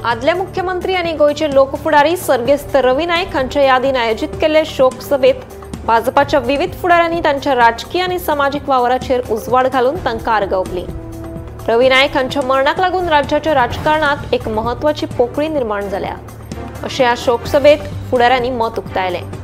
आदले मुख्यमंत्री आनी गोंयचे लोकफुडारी सर्गेस्त रवी नायक हांच्या यादीन आयोजीत केल्ले शोकसभेत भाजपाच्या विविध फुडाऱ्यांनी तांच्या राजकीय आनी समाजीक वावराचेर उजवाड घालून तांकां आर्गां ओंपली। रवी नायक हांच्या मरणाक लागून राज्याच्या राजकारणात एक महत्वाची पोकळी निर्माण जाल्या अशें ह्या शोकसभेत फुडाऱ्यांनी मत उक्तायलें।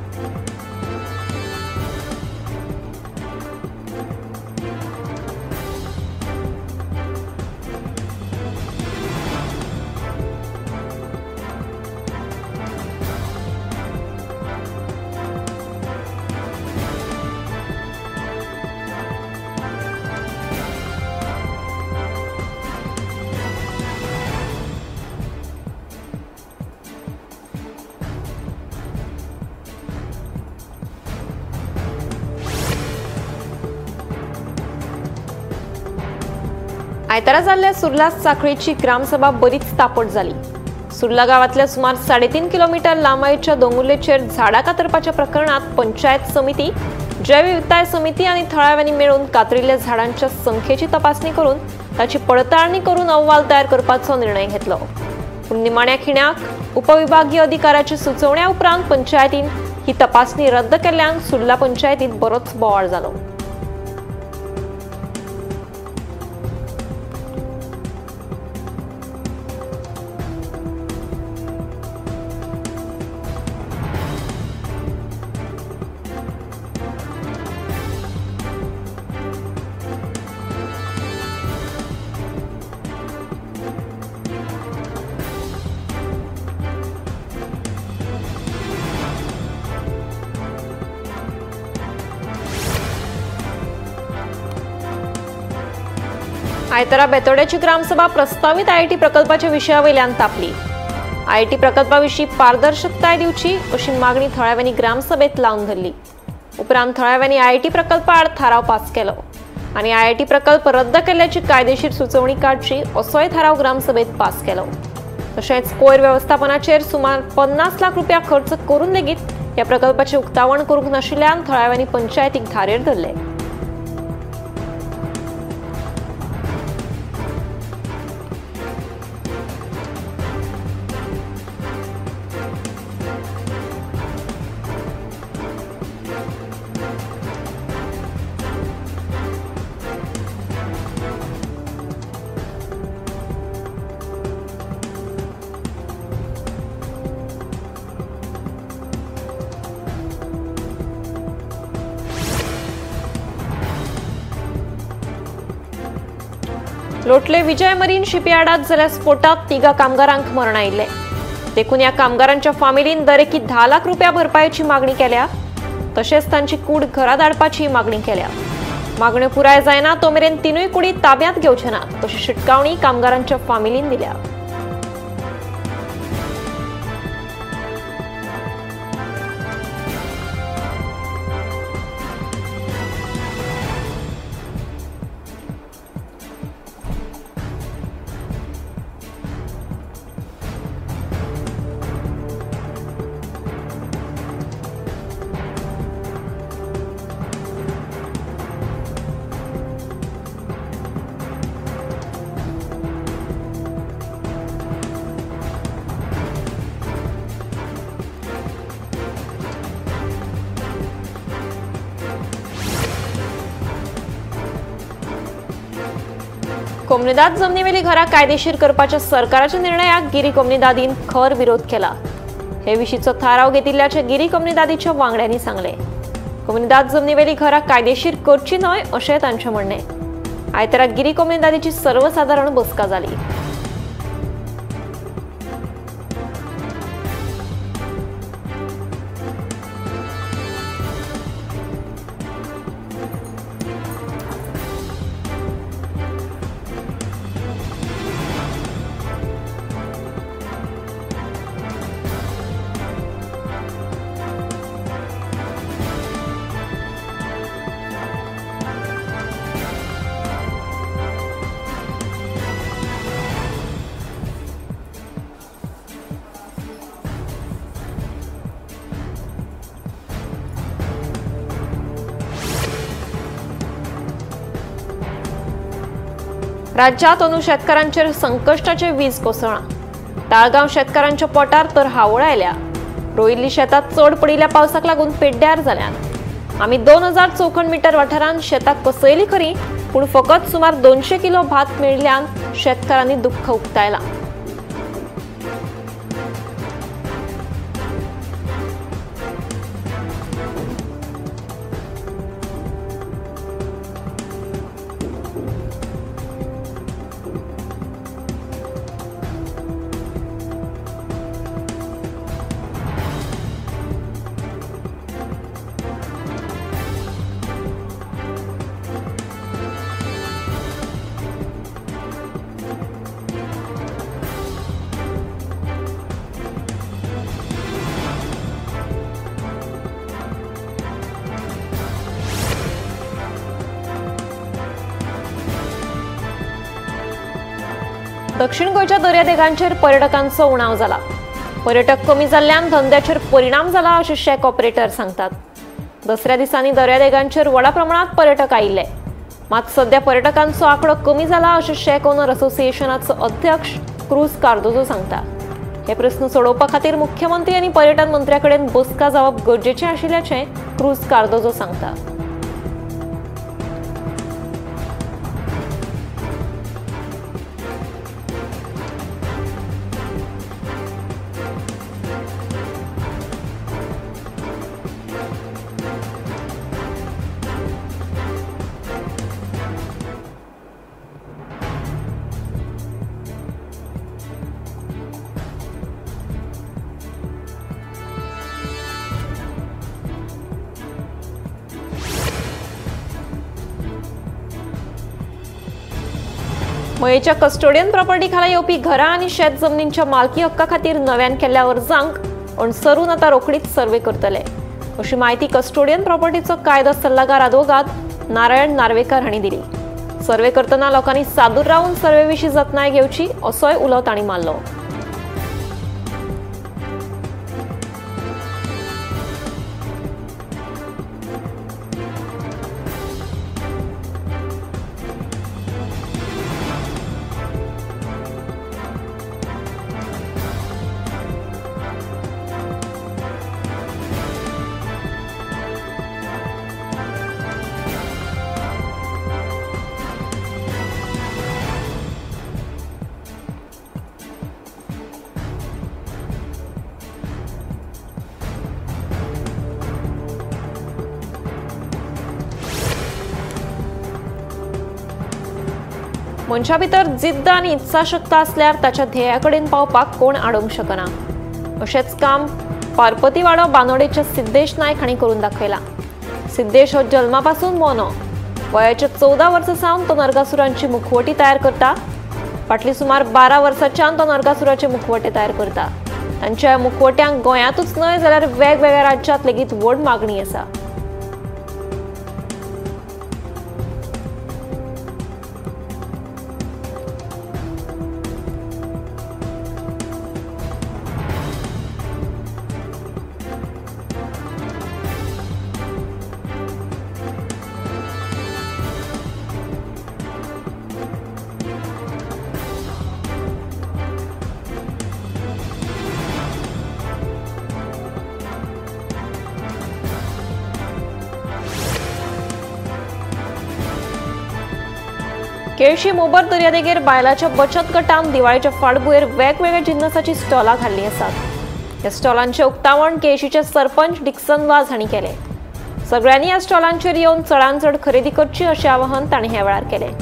आयतारा जाल्ल्या सुर्ला साखळीची ग्रामसभा बरीच तापट जाली। सुर्ला गावातल्या सुमार 3.5 किलोमीटर लांबायेच्या दोंगुल्लेचेर झाडां कातरपाच्या प्रकरणात पंचायत समिती, जैवविविधताय समिती आनी थळाव्यांनी मेळून कातरिल्ल्या झाडांच्या संख्येची तपासणी करून ताची पडताळणी करून अहवाल तयार करपाचो निर्णय घेतलो। पूण निमाण्या खिणाक उपविभागीय अधिकाऱ्याच्या सुचोवण्या उपरांत पंचायतीन ही तपासणी रद्द केल्ल्यान सुर्ला पंचायतीत बरोच बोवाळ जालो। आयतारा बेतोड्याची ग्रामसभा प्रस्तावित आयआयटी प्रकल्पाच्या विशयावयल्यान तापली। आयआयटी प्रकल्पाविशीं पारदर्शकताय दिवची अशी मागणी थळाव्यांनी ग्रामसभेत लावन धरली। उपरांत थळाव्यांनी आयआयटी प्रकल्पा आड थाराव पास केलो आनी आयआयटी प्रकल्प रद्द केल्ल्याची कायदेशीर सुचोवणी काडची असोय थाराव ग्रामसभेत पास केलो। तशेंच कोयर वेवस्थापनाचेर सुमार 50 लाख रुपया खर्च करून लेगीत ह्या प्रकल्पाचें उक्तावण करूंक नाशिल्ल्यान थळाव्यांनी पंचायतीक धारेर धरले। लोटले विजय मरीन शिपयार्डात जाल्ल्या स्फोटात 3 कामगारांक मरण आयिल्लें। देखून ह्या कामगारांच्या फामिलीन दरेकी 10 लाख रुपया भरपायेची मागणी केल्या। तशेंच तांची कूड घरा धाडपाची मागणी केल्या। मागण्यो पुराय जायना तो मेरेन 3 कुडी ताब्यांत घेवचे नात अशी शिटकावणी कामगारांच्या फामिलीन दिल्या। कोमनिदाद जमनीवेली घरां कायदेशीर करपाच्या सरकाराच्या निर्णयाक गिरी कोमनिदादीन खर विरोध केला। हे विशींचो थाराव घेतिल्ल्याचे गिरी कोमनिदादीच्या वांगड्यांनी सांगले। कोमनिदाद जमनीवेली घरां कायदेशीर करची न्हय अशें तांचें म्हणणें। आयतारा गिरी कोमनिदादीची सर्वसाधारण बसका जाली। राज्यात अंदू शेतकारांचेर संकश्टाचे वीज कोसळ्ळां। ताळगांव शेतकारांच्या पोटार तर हावळ आयल्या. रोयिल्ली शेतां चड पडिल्ल्या पावसाक लागून पेड्ड्यार जाल्यात. आमी 2000 चौखण मिटर वाठारांत शेतां कसयली खरी, पूण फकत सुमार 200 किलो भात मेळिल्ल्यान शेतकारांनी दुख्ख उक्तायलां. दक्षिण गोंयच्या दर्यादेगांचेर पर्यटकांचो उणाव जाला. पर्यटक कमी जाल्ल्यान धंद्याचेर परिणाम जाला अशें शॅक ऑपरेटर सांगतात. दसऱ्या दिसांनी दर्यादेगांचेर व्हडा प्रमाणांत पर्यटक आयिल्ले, मात सध्या पर्यटकांचो आंकडो कमी जाला अशें शॅक ओनर असोसिएशनाचो अध्यक्ष क्रूज कार्दोजो सांगता. हे प्रस्न सोडोवपा खातीर मुख्यमंत्री आनी पर्यटन मंत्र्या कडेन बसका जावप गरजेचें आशिल्ल्याचें क्रूज कार्दोजो सांगता. मयेच्या कस्टोडियन प्रॉपर्टी खाला येवपी घरां आनी शेत जमनींच्या मालकी हक्का खातीर नव्यान केल्ल्या अर्जांक अणसरून आतां रोखडीच सर्वे करतले अशी म्हायती कस्टोडियन प्रॉपर्टीचो कायदो सल्लागार आदवोगाद नारायण नार्वेकर हांणी दिली. सर्वे करतना लोकांनी सादूर रावन सर्वे विशीं जतनाय घेवची असोय उलो तांणी मारलो. मनशा भितर जिद्द आनी इत्साशक्त आसल्यार ताच्या ध्येया कडेन पावपाक कोण आडोवंक शकना अशेंच काम पार्पतीवाडो बानोडेच्या सिद्धेश नायक हांणी करून दाखयलां. सिद्धेश हो जल्मापासून मोनो. वयाच्या 14 वर्सां सावन तो नरकासुरांची मुखवटी तयार करता. फाटली सुमार 12 वर्सांच्यान तो नरकासुराचे मुखवटे तयार करता. तांच्या मुखवट्यांक गोंयांतूच न्हय जाल्यार वेगवेगळ्या राज्यांत लेगीत व्हड मागणी आसा. केळशी मोबर दर्यादेगेर बायलाच्या बचत गटान दिवाळेच्या फाटभुंयेर वेगवेगळ्या जिन्नसाची स्टॉलां घाल्लीं आसात. ह्या स्टॉलांचें उक्तावण केळशीचे सरपंच डिक्सन वाज हांणी केलें. सगळ्यांनी ह्या स्टॉलांचेर येवन चडान चड खरेदी करची अशें आवाहन तांणी ह्या वेळार केलें.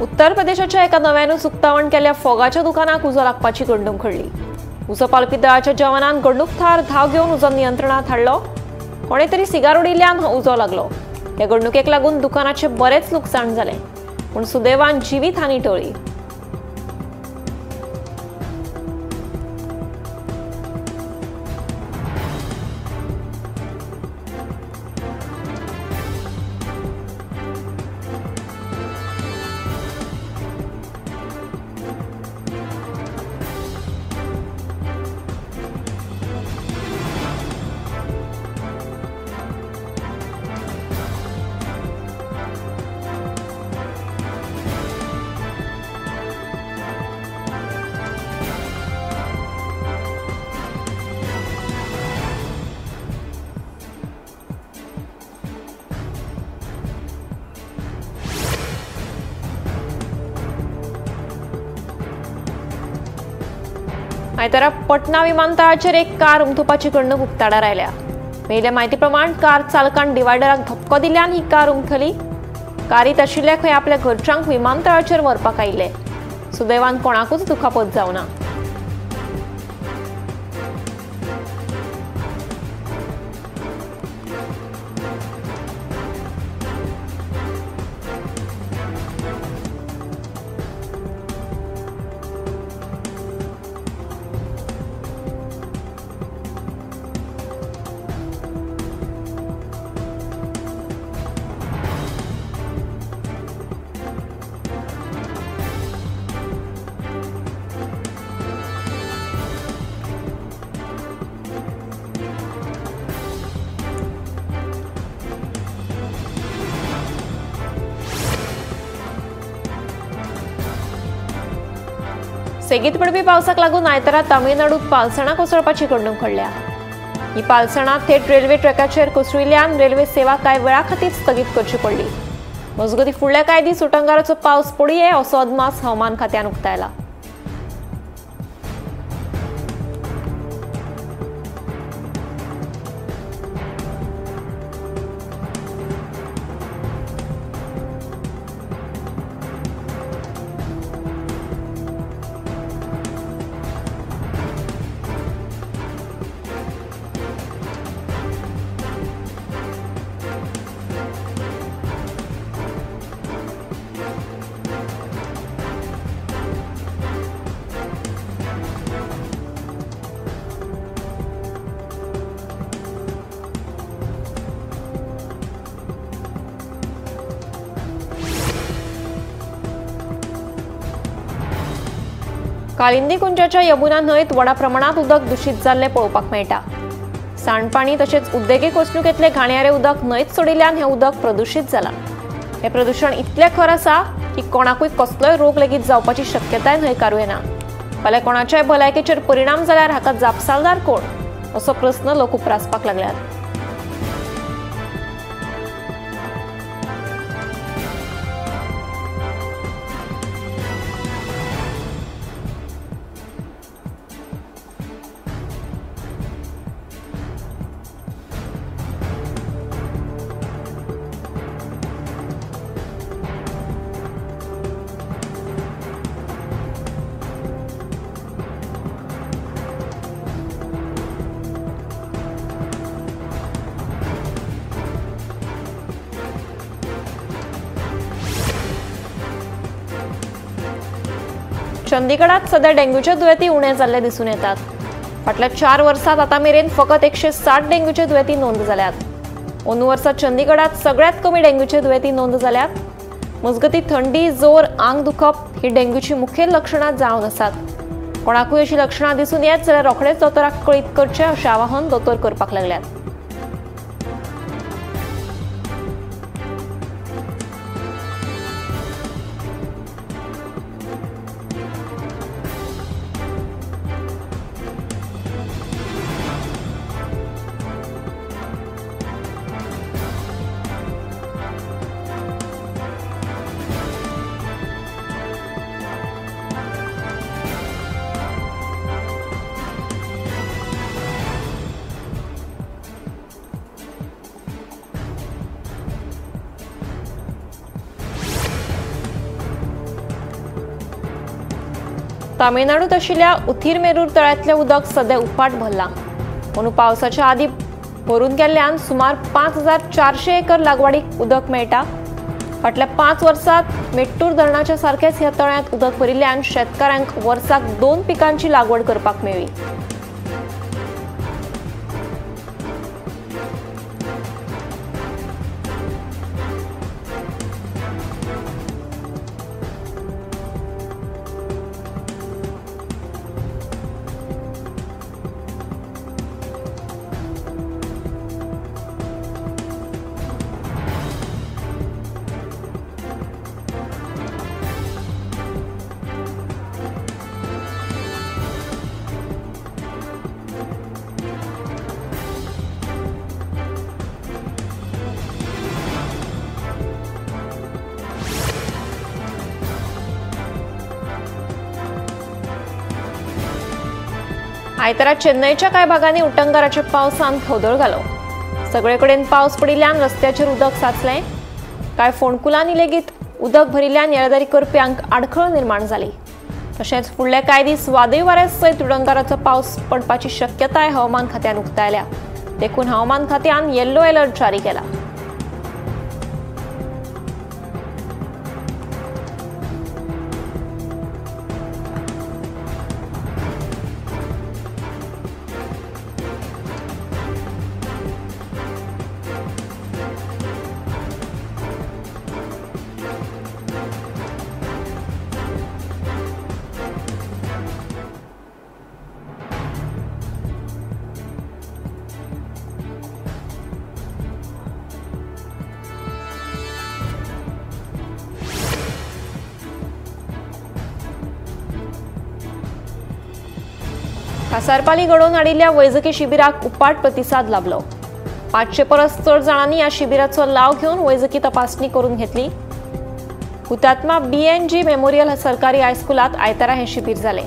उत्तर प्रदेशाच्या एका नव्यानूच उक्तावण केल्ल्या फोगाच्या दुकानाक उजो लागपाची घडणूक घडली. उजो पालपी दळाच्या जवानान घडणूक थळार धांव घेवन उजो नियंत्रणात हाडलो. कोणे तरी सिगार उडयिल्ल्यान हो उजो लागलो. हे घडणुकेक लागून दुकानाचें बरेंच लुकसाण जालें, पूण सुदैवान जिवीत हानी टळ्ळी. आयतारा पटना विमानतळाचेर एक कार उमथुपाची घडणूक उक्ताडार आयल्या. मेळिल्ल्या म्हायती प्रमाण कार चालकान डिवायडराक धपको दिल्ल्यान ही कार उमथली. कारीत आशिल्ले खंय आपल्या घरच्यांक विमानतळाचेर व्हरपाक आयिल्ले. सुदैवान कोणाकूच दुखापत जावना. सेगीत पडपी पावसाक लागून आयतारा तामिळनाडूत पालसणां कोसळपाची घडणूक घडल्या. ही पालसणां थेट रेल्वे ट्रॅकाचेर कोसळिल्ल्यान रेल्वे सेवा कांय वेळा खातीर स्थगीत करची पडली. मजगतीं फुडल्या कांय दीस उटंगाराचो पावस पडुये असो अदमास हवामान खात्यान उक्तायला. कालिंदी कुंजाच्या यमुना न्हंयत व्हडा प्रमाणात उदक दूषित जाल्लें पळोवपाक मेळटा. सांडपाणी तशेंच उद्देगीक वसणुकेंतलें घाणयारें उदक न्हंयत सोडिल्ल्यान हें उदक प्रदुशीत जालां. हें प्रदुशण इतलें खर आसा की कोणाकूय कसलोय रोग लेगीत जावपाची शक्यताय न्हयकारूं येना. फाल्यां कोणाच्याय भलायकेचेर परिणाम जाल्यार हाका जापसालदार कोण असो प्रस्न लोक उप्रासपाक लागल्यात. चंदीगडात सध्या डेंग्यूचे दुयेंती उणे जाल्ले दिसून येतात. फाटल्या 4 वर्सांत आतां मेरेन फकत 160 डेंग्यूचे दुयेंती नोंद जाल्यात. अंदू वर्सा चंदीगडात सगळ्यात कमी डेंग्यूचे दुयेंती नोंद जाल्यात. मजगतीं थंडी, जोर, आंग दुखप ही डेंग्यूची मुखेल लक्षणां जावन आसात. कोणाकूय अशी लक्षणां दिसून येत जाल्यार रोखडेच दोतोराक कळीत करचें अशें आवाहन दोतोर करपाक लागल्यात. तामिळनाडूत आशिल्ल्या उथिरमेरूर तळ्यांतलें उदक सध्या उपाट भरलां. अंदू पावसाच्या आदीं भरून गेल्ल्यान सुमार 5400 एकर लागवडीक उदक मेळटा. फाटल्या 5 वर्सांत मेट्टूर धरणाच्या सारकेंच ह्या तळ्यांत उदक भरिल्ल्यान शेतकारांक वर्साक 2 पिकांची लागवड करपाक मेळ्ळी. आयतारा चेन्नईच्या कांय भागांनी उटंगाराच्या पावसान खवदळ घालो. सगळे कडेन पावस पडिल्ल्यान रस्त्याचेर उदक साचलें. कांय फोंडकुलांनी लेगीत उदक भरिल्ल्यान येरादारी करप्यांक आडखळ निर्माण जाली. तशेंच फुडले कांय दीस वादळी वाऱ्या सयत उटंगाराचो पावस पडपाची शक्यताय हवामान खात्यान उक्तायल्या. देखून हवामान खात्यान येल्लो अलर्ट जारी केला. कासारपाली घडोवन हाडिल्ल्या वैजकी शिबिराक उपाट प्रतिसाद लाभलो. 500 परस चड जाणांनी ह्या शिबिराचो लाव घेवन वैजकी तपासणी करून घेतली. हुतात्मा BNG memorial सरकारी हायस्कुलांत आयतारा हें शिबीर जालें.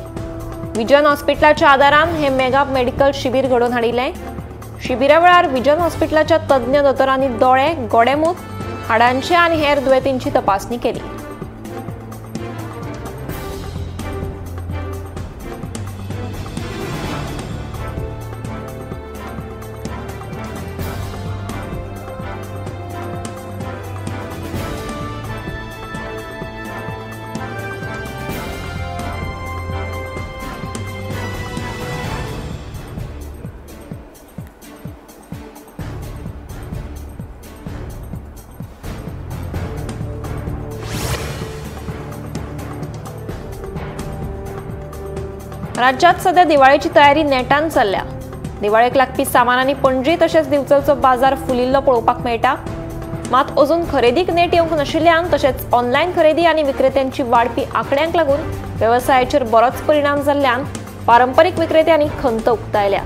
विजन हॉस्पिटलाच्या आदारान हें मेगा मेडिकल शिबीर घडोवन हाडिल्लें. शिबिरा वेळार विजन हॉस्पिटलाच्या तज्ञ दोतोरांनी दोळे, गोडेमूत, हाडांचे आनी हेर दुयेंतींची तपासणी केली. राज्यात सध्या दिवाळीची तयारी नेटान चल्ल्या. दिवाळेक लागपी सामानांनी पणजी तशेंच दिवचलचो बाजार फुलिल्लो पळोवपाक मेळटा. मात अजून खरेदीक नेट येवंक नाशिल्ल्यान तशेंच ऑनलायन खरेदी आनी विक्रेत्यांची वाडपी आंकड्यांक लागून वेवसायाचेर बरोच परिणाम जाल्ल्यान पारंपरीक विक्रेत्यांनी खंत उक्तायल्या.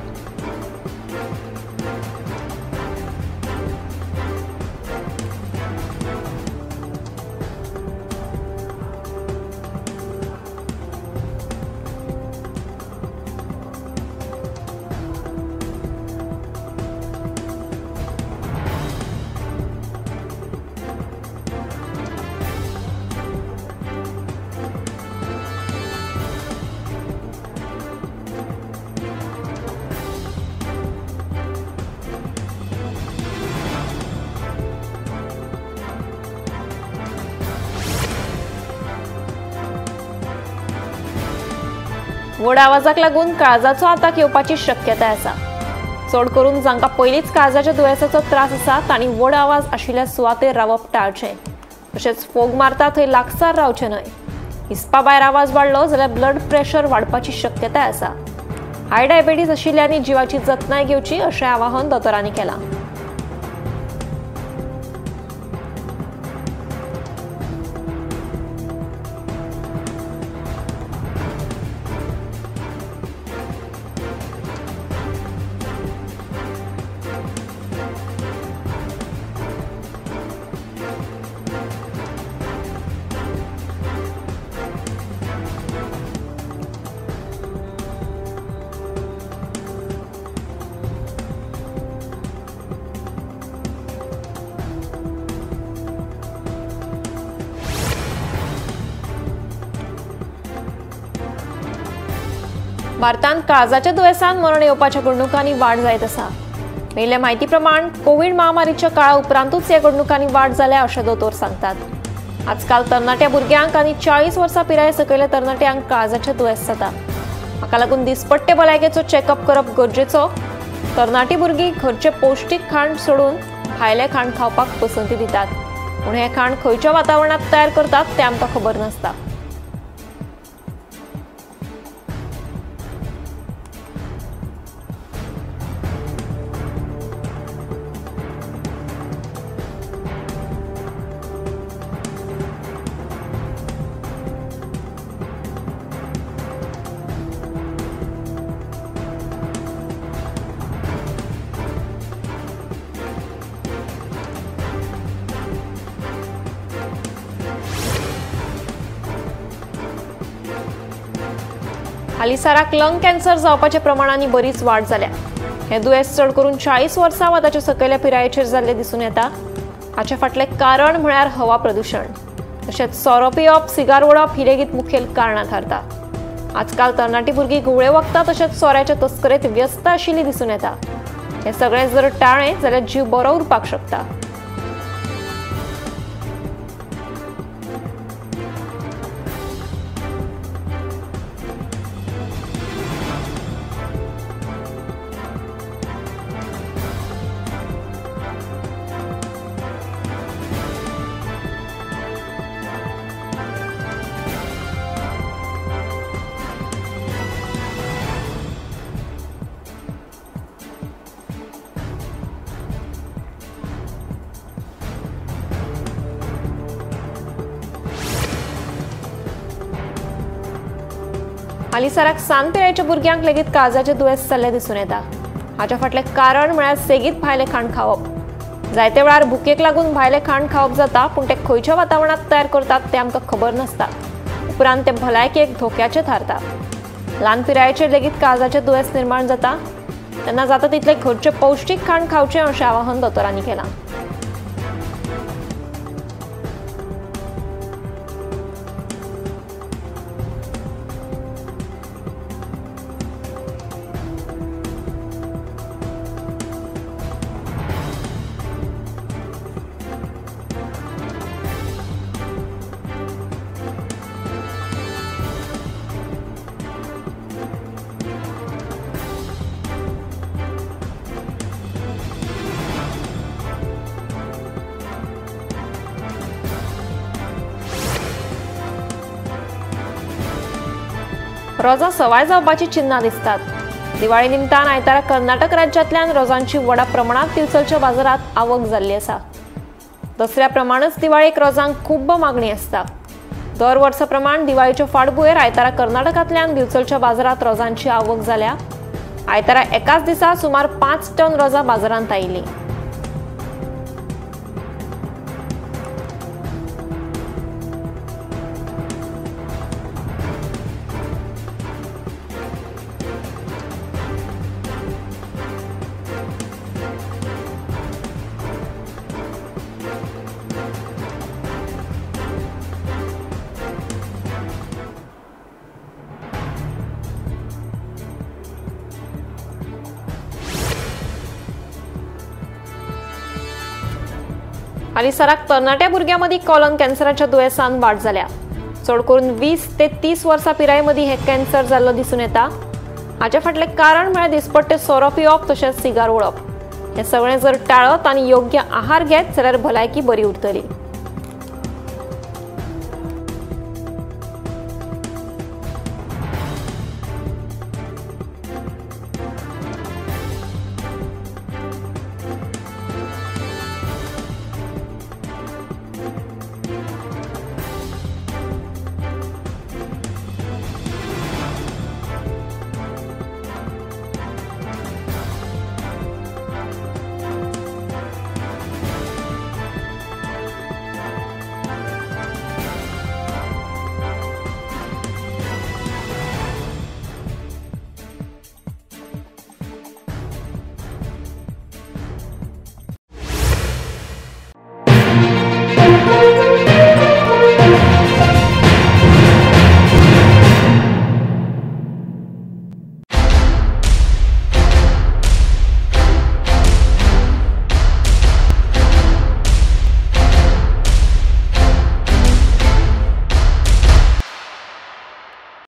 व्हड आवाजाक लागून काळजाचो आताक येवपाची शक्यताय आसा. चड करून जांकां पयलींच काळजाच्या दुयेंसाचो त्रास आसा तांणी व्हड आवाज आशिल्ल्या सुवातेर रावप टाळचें. तशेंच फोग मारता थंय लागसार रावचें न्हय. हिसपा भायर आवाज वाडलो जाल्यार ब्लड प्रेशर वाडपाची शक्यताय आसा. हाय डायबेटीस आशिल्ल्यांनी जिवाची जतनाय घेवची अशें आवाहन दोतोरांनी केलां. भारतांत काळजाच्या दुयेंसान मरण येवपाच्या घडणुकांनी वाड जायत आसा. मेळिल्ल्या म्हायती प्रमाण कोवीड महामारीच्या काळा उपरांतूच ह्या घडणुकांनी वाड जाल्या अशें दोतोर सांगतात. आजकाल तरणाट्या भुरग्यांक आनी 40 वर्सां पिराये सकयल्या तरणाट्यांक काळजाचें दुयेंस जाता. हाका लागून दिसपट्टे भलायकेचो चॅकअप करप गरजेचो. तरणाटी भुरगीं घरचें पौश्टीक खाण सोडून भायलें खाण खावपाक पसंती दितात, पूण हें खाण खंयच्या वातावरणांत तयार करतात तें आमकां खबर नासता. हालींसराक लंग कॅन्सर जावपाच्या प्रमाणांनी बरीच वाड जाल्या. हें दुयेंस चड करून 40 वर्सां वा ताच्या सकयल्या पिरायेचेर जाल्लें दिसून येता. हाचे फाटलें कारण म्हळ्यार हवा प्रदुशण, तशेंच सोरो पिवप, सिगार ओडप ही लेगीत मुखेल कारणां थारता. आजकाल तरणाटी भुरगीं घुंवळे वखदां तशेंच सोऱ्याच्या तस्करेंत व्यस्त आशिल्ली दिसून येता. हें सगळें जर टाळ्ळें जाल्यार जीव बरो उरपाक शकता. हालींसराक सान पिरायेच्या भुरग्यांक लेगीत काळजाचें दुयेंस जाल्लें दिसून येता. हाच्या फाटलें कारण म्हळ्यार सेगीत भायलें खाण खावप. जायते वेळार भुकेक लागून भायलें खाण खावप जाता, पूण तें खंयच्या वातावरणांत तयार करतात तें आमकां खबर नासता. उपरांत तें भलायकेक धोक्याचें थारता. ल्हान पिरायेचेर लेगीत काळजाचें दुयेंस निर्माण जाता. तेन्ना जाता तितलें घरचें पौश्टीक खाण खावचें अशें आवाहन दोतोरांनी केलां. रोजां सवाय जावपाची चिन्हां दिसतात. दिवाळी निमतान आयतारा कर्नाटक राज्यांतल्यान रोजांची व्हडा प्रमाणांत दिवचलच्या बाजारांत आवक जाल्ली आसा. दसऱ्या प्रमाणच दिवाळेक रोजांक खूब मागणी आसता. दर वर्सा प्रमाण दिवाळीच्या फाटभुंयेर आयतारा कर्नाटकांतल्यान दिवचलच्या बाजारांत रोजांची आवक जाल्या. आयतारा एकाच दिसा सुमार 5 टन रोजां बाजारांत आयिल्लीं. हालींसराक तरणाट्या भुरग्यां मदीं कॉलन कॅन्सराच्या दुयेंसान वाड जाल्या. चड करून 20 ते 30 वर्सां पिराये मदीं हें कॅन्सर जाल्लो दिसून येता. हाचे फाटलें कारण म्हळ्यार दिसपट्टे सोरो पिवप तशेंच सिगार ओडप. हें सगळें जर टाळत आनी योग्य आहार घेत जाल्यार भलायकी बरी उरतली.